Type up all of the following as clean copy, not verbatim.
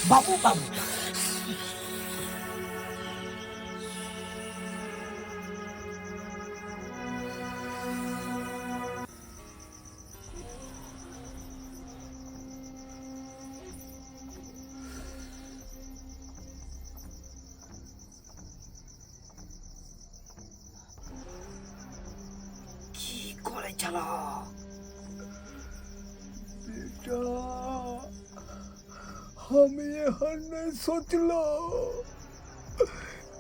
बाबू बाबू की करै छलह? बेटा, हम एहन नहीं सोचलो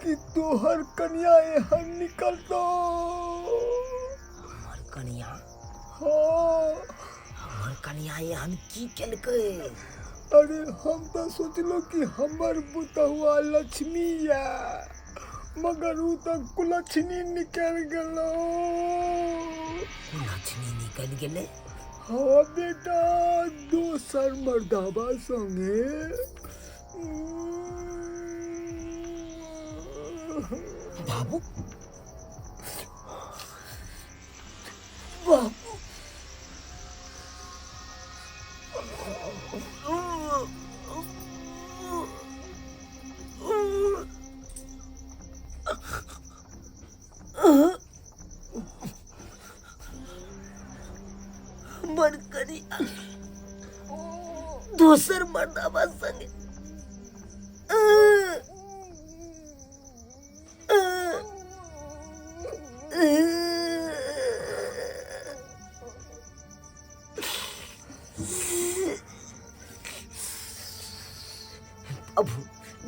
कि तोहर कन्या एहन निकलतो। हमर कनिया? हाँ। हमर कनिया एहन की केलकै? अरे हम तो सोचलो कि हमर पुतहुआ लक्ष्मी या, मगर ऊ तो कुलक्षणी निकल गेलो। कुलक्षणी निकल गेलै? हाँ बेटा, दोसर मर्दाबा संगे। बाबू बाबू, हमर कनिया दोसर मर्दाबा संगे। बाबू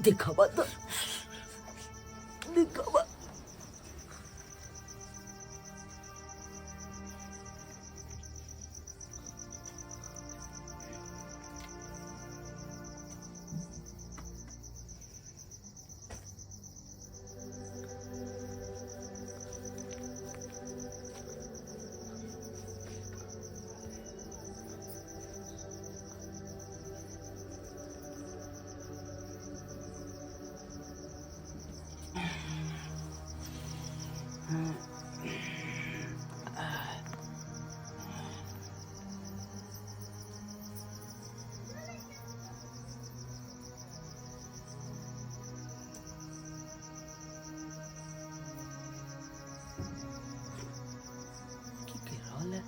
देखाबा तो देखाबा। की कहि रहल है?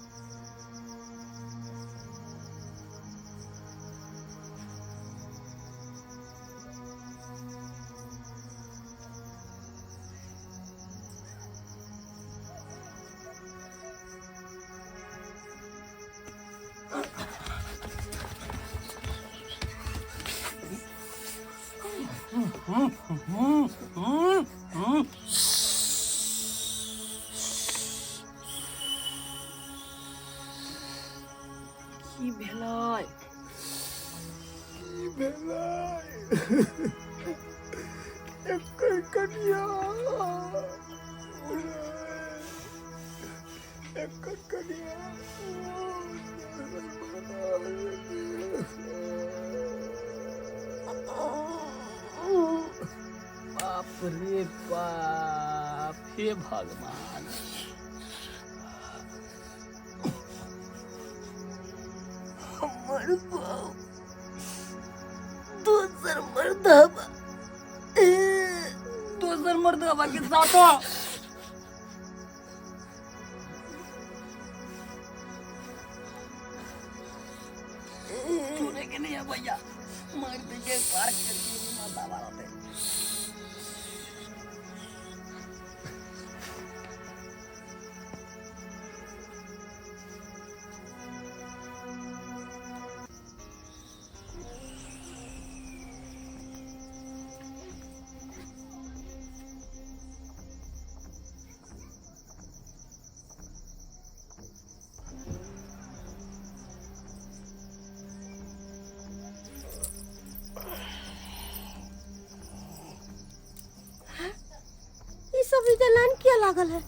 की भेलै? की भेलै? एकर कनिया, एकर कनिया। बाप रे बाप, हे भगवान! हमर बाप दोसर मर्दाबा, दोसर मर्दाबा के साथ। छोड़े के नहीं है भैया, मार देंगे पार करके मर्दाबा रहते। लागल है।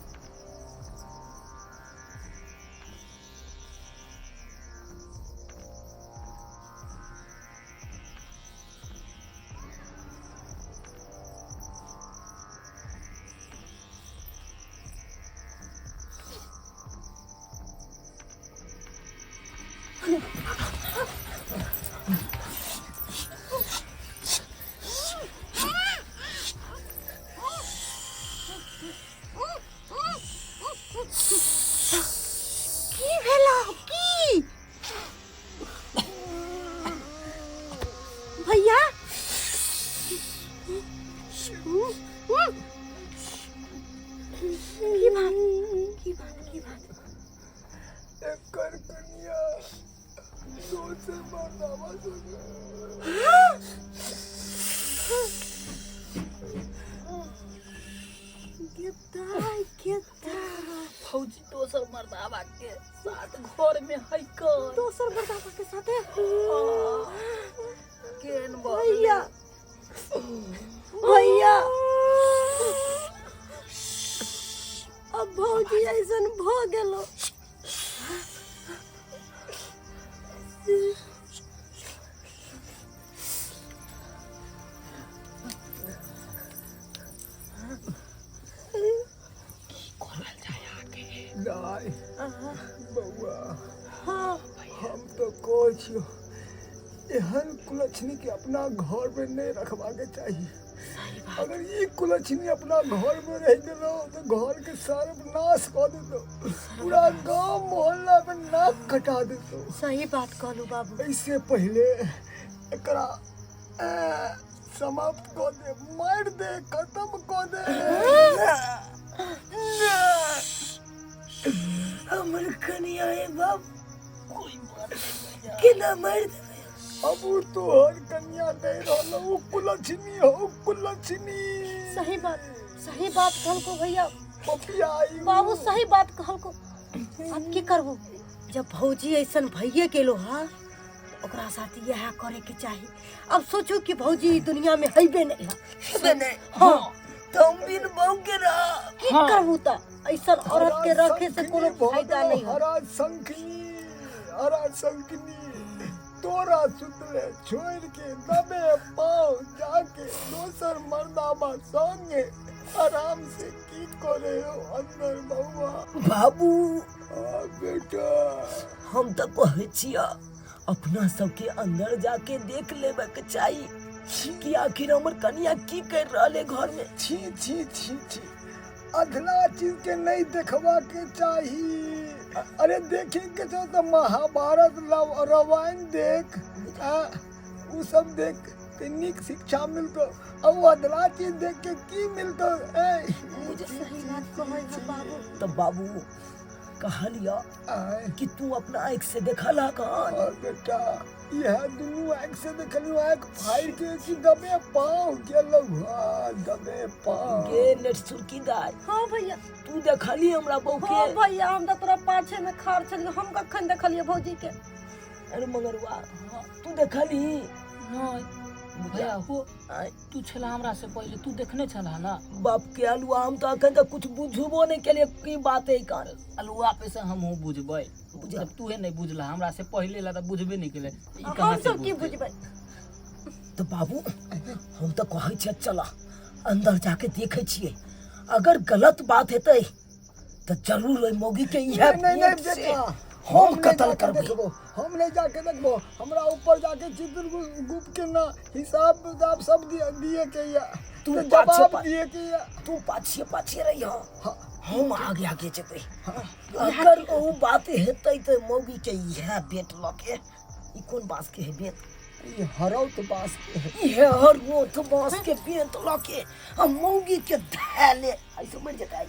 की भेलो की भैया? की बात की बात की बात? एकर कनिया दोसर मर्दाबा संगे। गेताय गेताय, फौजी दोसर मर्दाबा के साथ घर में है कर दोसर मर्दाबा के साथे? केन? भैया, भैया, अब भौजी ऐसन भ गेलो। दाय बउआ, हाँ। हम तो कहै छियौ, एहन कुलक्षणी के अपना घर में नहीं रखबा के चाही। अगर ई कुलक्षणी अपना घर में रह गेलो तो घर के सर्वनाश कऽ देतो, पूरा गांव मोहल्ला में नाक कटा देतो। सही बात कहलू बाबू। ऐसे पहले एकरा समाप्त कऽ दे, मारि दे, खत्म कऽ दे। हमर कनिया है बाप, केना मारि देबै? अब उ तोहर कन्या नहीं रहलो, उ कुलक्षणी हो, कुलक्षणी। सही बात, सही बात कहलको भैया। पपियाई बाबू, सही बात कहलको। अब की करबो जब भौजी ऐसन भइये गेलो? हा, ओकरा साथ इएह करे के चाही। अब सोचो कि भौजी ई दुनिया में हैबे नहीं है। हेबे नहीं। हाँ। तो हम बिन बहू के रह की करबू त ऐसन औरत के रखे से कोनो फायदा नहीं है। हरा शंखनी, हरा शंखनी, तोरा सुतले छोड़ के दबे पाँव जाके दोसर मर्दाबा संगे आराम से की करे हो अंदर बउआ? बाबू। आ बेटा। हम तो कहै छियै, अपना सबके अंदर जाके देख लेबे के चाही कि आखिर हमर कनिया की कर रहल है घर में। छी छी छी छी, अधला चीज के नहीं देखवा के चाही। अरे देखे के छौ तो महाभारत रामायण देख, उ सब देख के नीक शिक्षा मिलतो। अब वो अधला चीज देख के की मिलतो? ए सही बात कहै है बाबू। तो बाबू कहलिया आय। कि तू अपना आँख से देखला कहान? और बेटा, यह दुनू आँख से देखलियो, आँख फाड़ के कि दबे पाँव गेलौ। हाँ, दबे पाँव। गे नेट सुरकी दाय। हाँ भैया। तू देखली हमरा बहू हाँ के? भैया, हम तो तोरा पाछे में खाड़ छलियो, हम कखन देखलियो भौजी के? अरे मगरुआ, तू देखली? नहीं भैया हो। आय। तू छला हमरा से पहले, तू देखने छला ना? बाप के आलुआ, हम तो अखन तक कुछ बुझबो नहीं केलिए की बात है कान। अलुआ पे से हमहूँ बुझबै। बुझ। जब तूहे नहीं बुझला हमरा से पहले ला, तऽ बुझबे नहीं केले, ई हम कहाँ से सब की बुझतै? बुझबै? तो बाबू, हम तो कहै छियै, चला अंदर जाके देखै छियै। अगर गलत बात हेतै तऽ जरूर ओहि मौगी के इएह नहीं नहीं पेट से बेटा, हम नहीं कत्ल जाके करबै। देखबो, हम नहीं जाके देखबो। हमरा ऊपर जाके चित्रगुप्त के ना हिसाब किताब सब दिए दिए के या तू तो पाछे जवाब दिए के या। तू पाछे पाछे रही हाँ। हम आगे आगे जेबै। अगर ओ बात हेतै तऽ मौगी के इएह बेट लऽ के, ई कोन बाँस के है बेत? ई हरौत बास के है। इहे हरौत बाँस के बेत लऽ के आ मौगी के धैले ऐसे मरि जेतै।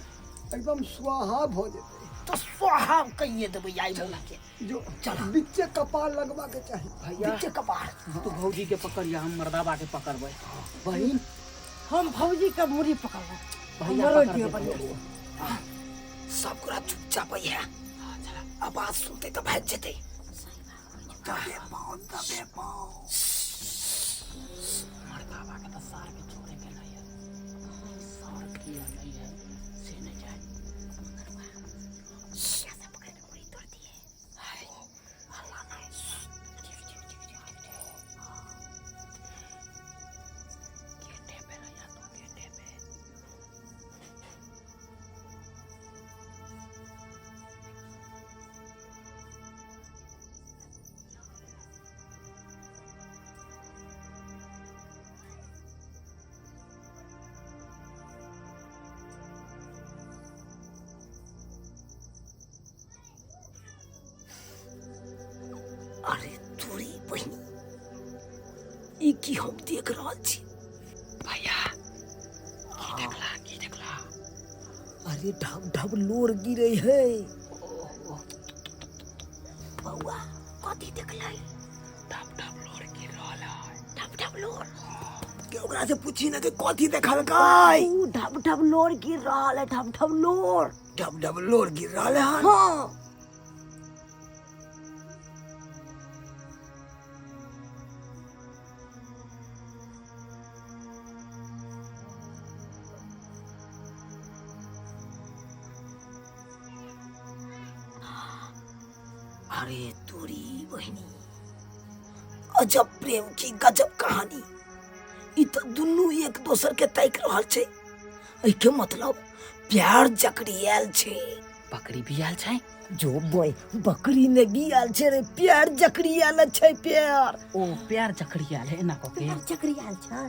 एकदम स्वाहा भऽ जेतै। तो स्वाहा कहिए देबै आइ मौगी के। जो चला। बिच्चे कपाल लगवा के चाही। भैया। बीचे कपार। तू भौजी के पकड़िया, हम मर्दाबा के पकड़बै। बहिन। हम भौजी का मुड़ी पकड़बै। भैया मरोड़ पकड़ दियो दे। भैया। सब गोरा चुपचाप है, आवाज सुनते तऽ भागि जेतै। दबे पाँव, दबे पाँव। मर्दाबा के तऽ सार के छोड़े के नहीं है। सार किया नहीं है से नहीं जाए। बहिनी, ई की हम देख रहल छी? भैया की देखला, की देखला? अरे ढब ढब लोर गिरे है। बौआ कथी देखलै? ढब ढब लोर गिर रहल है। ढब ढब लोर। के ओकरा से पूछी ना कि कथी देखलकै। ऊ ढब ढब लोर गिर रहल है, ढब ढब लोर। ढब ढब लोर गिर रहल है। हाँ। अरे तोरी बहिनी, अजब प्रेम की गजब कहानी। ई तो दुनू एक दोसर के ताकि रहल छै। एहिके मतलब प्यार जकड़ी आयल छै। बकरी भी आयल छै? जो बोय बकरी ने भी आयल छै रे, प्यार जकड़ी आयल छै। प्यार ओ प्यार जकड़ी आयल है एना कऽ के। प्यार जकड़ी आयल छै।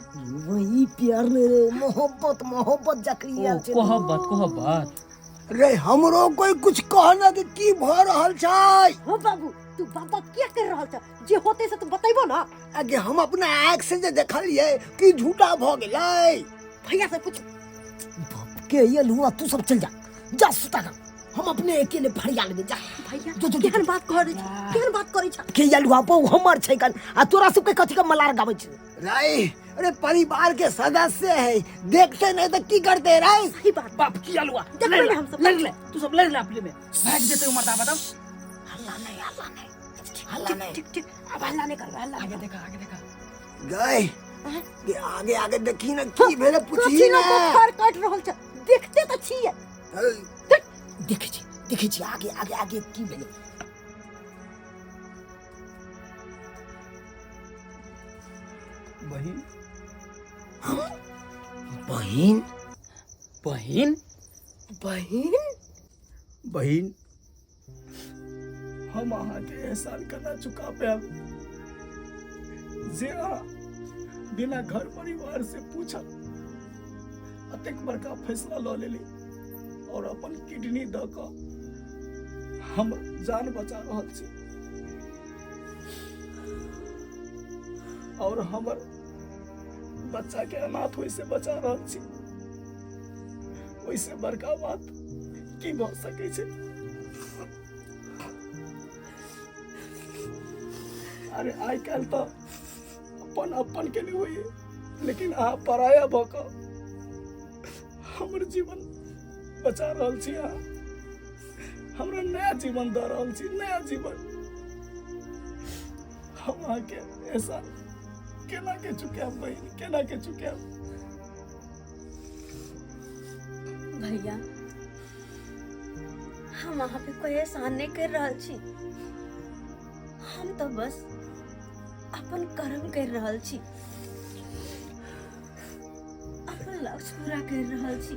वही प्यार ने रे, मोहब्बत मोहब्बत जकड़ी आयल छै। कोहब्बत कोहब्बत। रे हमरो कोई कुछ कहना कि की भ रहल छै। हो बाबू, तू बात बात किया कर रहल छ? जे होते से तू बतैबो ना। आगे हम अपना आँख से जे देखलिए कि झूठा भ गेलै। भैया से पूछ। बाप के ये लुआ, तू सब चल जा, जा सुता कर, हम अपने अकेले फरिया लेबे। जा भैया जो, जो, जो, केहन बात करै छ, केहन बात करै छ? के ये लुआ बहु हमर छै कन, आ तोरा सबके कथी के मलार गाबै छै? रे अरे परिवार के सदस्य है, देखते नहीं तो की करते रे? सही बात। बाप की आलुआ, देखबै लड़ ने हम सब। लड़ ले, तू सब लड़ ले अपने में, भाग जेते उमर दा बताओ। हल्ला नहीं, हल्ला नहीं, हल्ला नहीं। ठीक ठीक, अब हल्ला नहीं करबै, हल्ला आगे नहीं। देखा, आगे देखा। गए के आगे आगे देखी ना की भेले, पूछी कथी ना। ना बोखार काटि रहल छ, देखते तऽ छियै। देखै छी, देखै छी आगे आगे आगे की भेलै। बहिन। बहिन। बहिन। बहिन। बहिन, हम अहाँके एहसान केना चुका पायब जे अहाँ बिना घर परिवार से पूछल अतेक बड़का फैसला लऽ लेली और अपन किडनी दऽ कऽ हम जान बचा रहल छी और हमर बच्चा के अनाथ होय से बचा रहल छी। ओहिसे बड़का बात की भऽ सकै छै? अरे आइ काल्हि तऽ अपन अपन के नहि होइए, लेकिन अहाँ पराया भऽ कऽ हमर जीवन बचा रहल छी। अहाँ हमरा नया जीवन दऽ रहल छी, नया जीवन। हम अहाँके एहसान केना के चुकायब बहिन, केना के चुकायब? भैया, हम अहाँ पे कोई एहसान नहीं कर रहल छी, हम तो बस अपन कर्म कर रहल छी, अपन लक्ष्य पूरा कर रहल छी,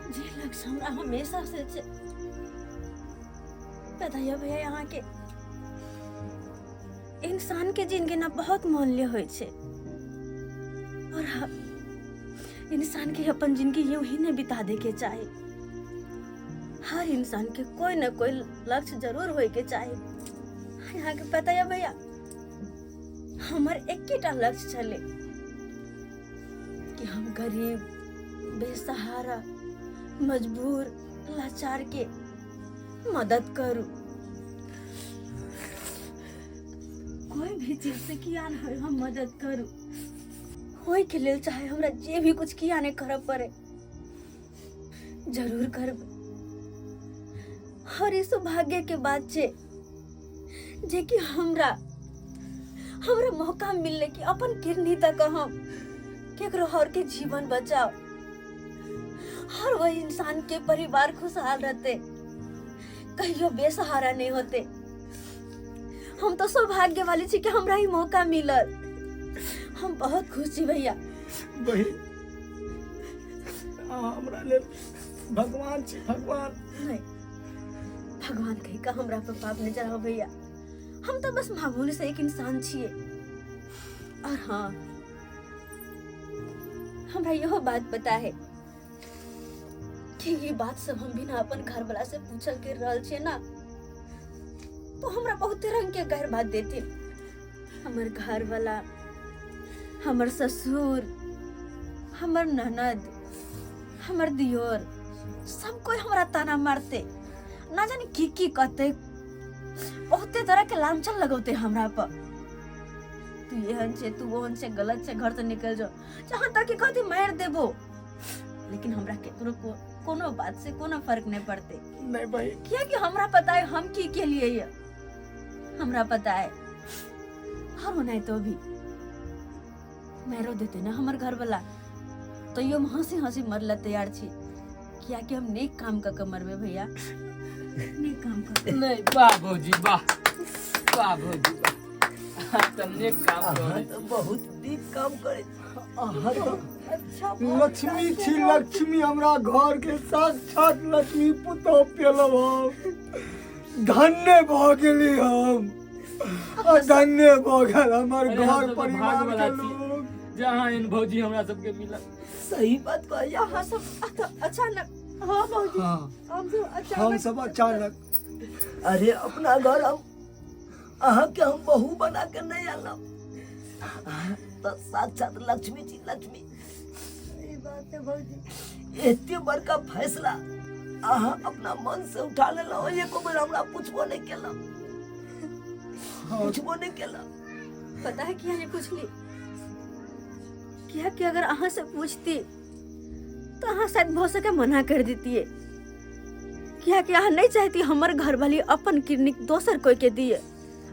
जे लक्ष्य हमरा हमेशा से छै। पता है भैया, यहाँ के इंसान के जिंदगी ना बहुत मूल्य होइ छै और इंसान के अपन जिंदगी यूं ही नहीं बिता दे के चाही। हर इंसान के कोई न कोई लक्ष्य जरूर होए के चाही। यहाँ के पता है भैया, हमर एकेटा लक्ष्य छलै कि हम गरीब, बेसहारा, मजबूर, लाचार के मदद करू। कोई भी चीज से किया न होय हम मदद करू, ओहि के लेल चाहे हमरा जे भी कुछ किया नहीं करऽ पड़े जरूर करबै। और ई सौभाग्य के बात छै जे कि हमरा हमरा मौका मिललै कि अपन किडनी तक हम केकरो और के जीवन बचाओ और वही इंसान के परिवार खुशहाल रहते, कहियो बेसहारा नहीं होते। हम तो सौभाग्य वाली छी कि हमरा ही मौका मिलल। हम बहुत खुश छी भैया। बहिन, अहाँ हमरा लेल भगवान छी, भगवान। नहीं, भगवान कही का हमरा पर पाप नहीं चढ़ाओ भैया, हम तो बस मामूली से एक इंसान छिए। और हाँ, हमरा यहो बात पता है कि ये बात सब हम बिना अपन घर वाला से पूछल कर रहल छिए ना, तो हमरा बहुते रंग के गैर बात देथिन। हमर घर वाला, हमर ससुर, हमर ननद, हमर दियोर, सब कोई हमरा ताना मारते, ना जाने की की कहते, बहुते तरह के लांछन लगौते हमरा पर। तू एहन छे, तू ओहन छे, गलत छे, घर से निकल जाओ, जहाँ तक कि कहती मार देबो। लेकिन हमरा केकरो को कोनो बात से कोनो फर्क नहीं पड़ते। नहीं भाई, किया कि हमरा पता है हम की के लिए ये, हमरा पता है। और नहीं तो भी मारो देते ना हमर घर वाला, तो यो हम हंसी हंसी मरला तैयार छी। किया कि हम नेक काम कर के मरबे भैया, नेक काम कर। नहीं वाह भौजी वाह, वाह भौजी वाह, अहाँ तऽ नेक काम अहाँ करै तऽ बहुत नीक काम करै छी। अहाँ तऽ अच्छा लक्ष्मी छी, लक्ष्मी हमरा घर के साक्षात लक्ष्मी पुतोह पेलहुँ हम। धन्य भऽ गेली हम, आ धन्य भऽ गेल हमर अरे हम घर सब परिवार भागवला के छी। लोग। जे अहाँ एहन भौजी हमरा सबके मिलल। सही बात कहै अहाँ सब अचानक। हाँ भौजी, हाँ, हम सब अचानक, हम सब अचानक। अरे अपना घर हम अहाँके हम बहू बना के नहीं आनब, अहाँ तऽ साक्षात लक्ष्मी छी, लक्ष्मी। सही बात है भौजी। एते बड़का फैसला अहाँ अपना मन से उठा लेलहुँ, एको बेर हमरा पुछबो नहीं केलहुँ, पुछबो नहीं केलहुँ। पता है किया नहीं पूछली? किया कि अगर अहाँ से पूछती तो अहाँ शायद भऽ सके मना कर देती। किया कि अहाँ नहीं चाहती हमर घर वाली अपन किडनी दोसर कोई के दिए।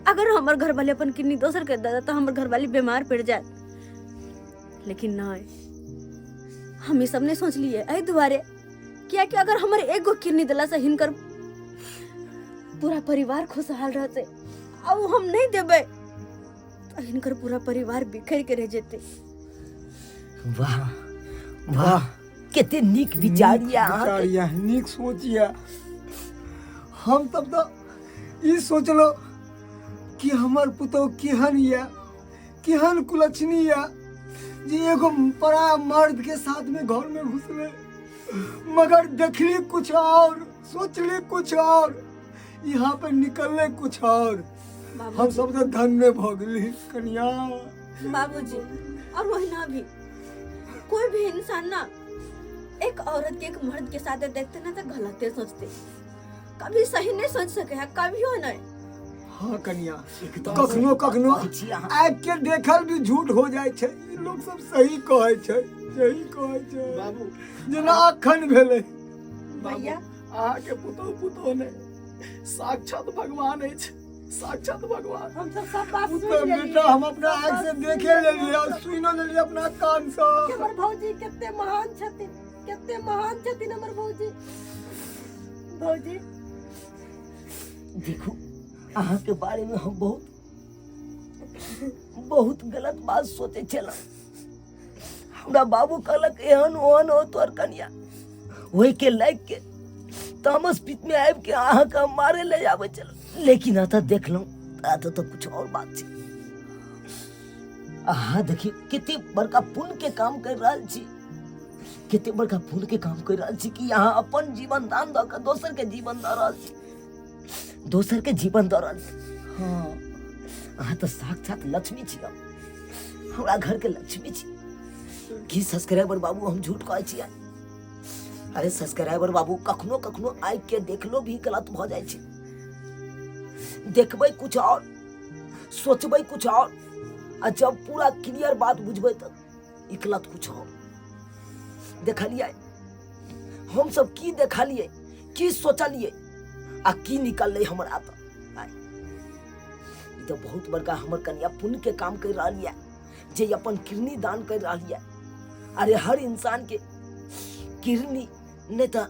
अगर हमर घर वाली अपन किडनी दोसर के दे तो हमर घर वाली बीमार पड़ जाए। लेकिन नहीं, हम ई सब नहीं सोच लिए एहि दुआरे, किया कि अगर हमर एगो किडनी दिला से हिनकर पूरा परिवार खुशहाल रहते, आ उ हम नहीं देबै तो हिनकर पूरा परिवार बिखर के रह जेते। वाह वाह, कते नीक विचार नीक यऽ अहाँके। विचार यऽ, नीक सोच यऽ। हम तब तऽ ई सोचलहुँ कि हमर पुतोह केहन यऽ, केहन कुलक्षणी यऽ जे एगो परा मर्द के साथ में घर में घुसले, मगर देखली कुछ और, सोचली कुछ और, यहाँ पे निकलले कुछ और। हम सब तऽ धन्य भऽ गेली कनिया। बाबूजी, और वही भी कोई भी इंसान ना एक औरत के एक मर्द के साथ देखते ना तो गलते सोचते, कभी सही नहीं सोच सके है, कभी हो नहीं। हाँ कनिया, एकदम कखनो सही कखनो कहै छी अहाँ। आँखि के देखल भी झूठ हो जाइ छै। ई लोग सब सही कहै छै, सही कहै छै बाबू, जेना अखन भेलै। भैया अहाँके पुतोह पुतोह नहि, साक्षात भगवान अछि, साक्षात भगवान। हम सब सब बात ओ सुन तऽ लेलियै। बेटा हम अपना आँखि से देखे लेलियै और सुनो लेलियै अपना कान से। हमर भौजी कते महान छथिन, कते महान छथिन हमर भौजी। भौजी देखू, अहाँके बारे में हम बहुत बहुत गलत बात सोचे छलहुँ। हमरा बाबू कहलक एहन ओहन हो तोहर कनिया, ओहि के लाइक के तामस पित में आबि के अहाँके हम मारे ले आबै छलहुँ, लेकिन एतऽ देखलहुँ एतऽ तऽ कुछ और बात छै। अहाँ देखियौ कते बड़का पुण्य के काम कर रहल छी, कते बड़का पुण्य के काम कर रहल छी कि अहाँ अपन जीवन दान दऽ के दोसर के जीवन दऽ रहल छी, दोसर के जीवन दऽ रहल छी। हाँ, अहाँ तऽ साक्षात लक्ष्मी छी, हमरा घर के लक्ष्मी छी। की सब्सक्राइबर बाबू हम झूठ कहै छियै? अरे सब्सक्राइबर बाबू, कखनो कखनो आँखि के देखलो भी गलत भऽ जाइ छै। देखबै कुछ और, सोचबै कुछ और, आ जब पूरा क्लियर बात बुझबै तऽ निकलत कुछ और। देखलियै हम सब की देखलियै, की सोचलियै आ की निकललै हमरा। तऽ आइ ई तऽ बहुत बड़का हमर कनिया पुण्य के काम कर रहल यऽ जे अपन किडनी दान कर रहल यऽ। अरे हर इंसान के किडनी नहीं तऽ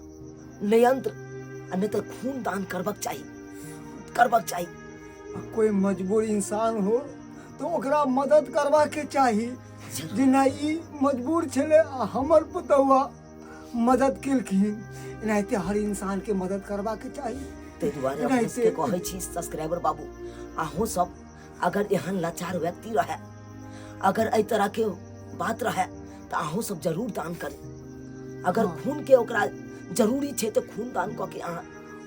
नयंत्र आ नहीं तऽ खून दान करबाक चाही, करबाक चाही। कोई मजबूर इंसान हो तो ओकरा मदद करबाक चाही। जेना ई मजबूर छलै आ हमर पुतौआ मदद केलखिन, एनाहिते हर इंसान के मदद करबाक चाही। ताहि दुआरे अपने सबके कहै छी सब्सक्राइबर बाबू, अहूँ सब अगर एहन लाचार व्यक्ति रहे, अगर एहि तरह के बात रहे तऽ अहूँ सब जरूर दान करी। अगर खून के ओकरा जरूरी छै तऽ खून दान कऽ के अहाँ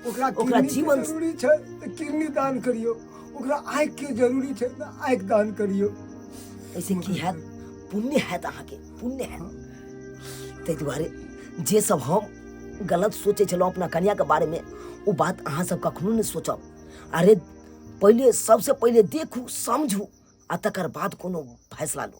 ओकरा ओकरा किडनी के जीवन जरूरी छै तऽ किडनी दान करियौ, ओकरा आँखि के जरूरी छै तऽ आँखि दान करियौ। एहिसँ की हैत? पुण्य हैत, अहाँके पुण्य हैत। ताहि दुआरे जे सब हम गलत सोचै छलहुँ अपना कनियाके बारेमे, ओ बात अहाँ सब कखनो नहि सोचब। अरे पहिले सबसँ पहिले देखू, समझू आ तकर बाद कोनो फैसला लू।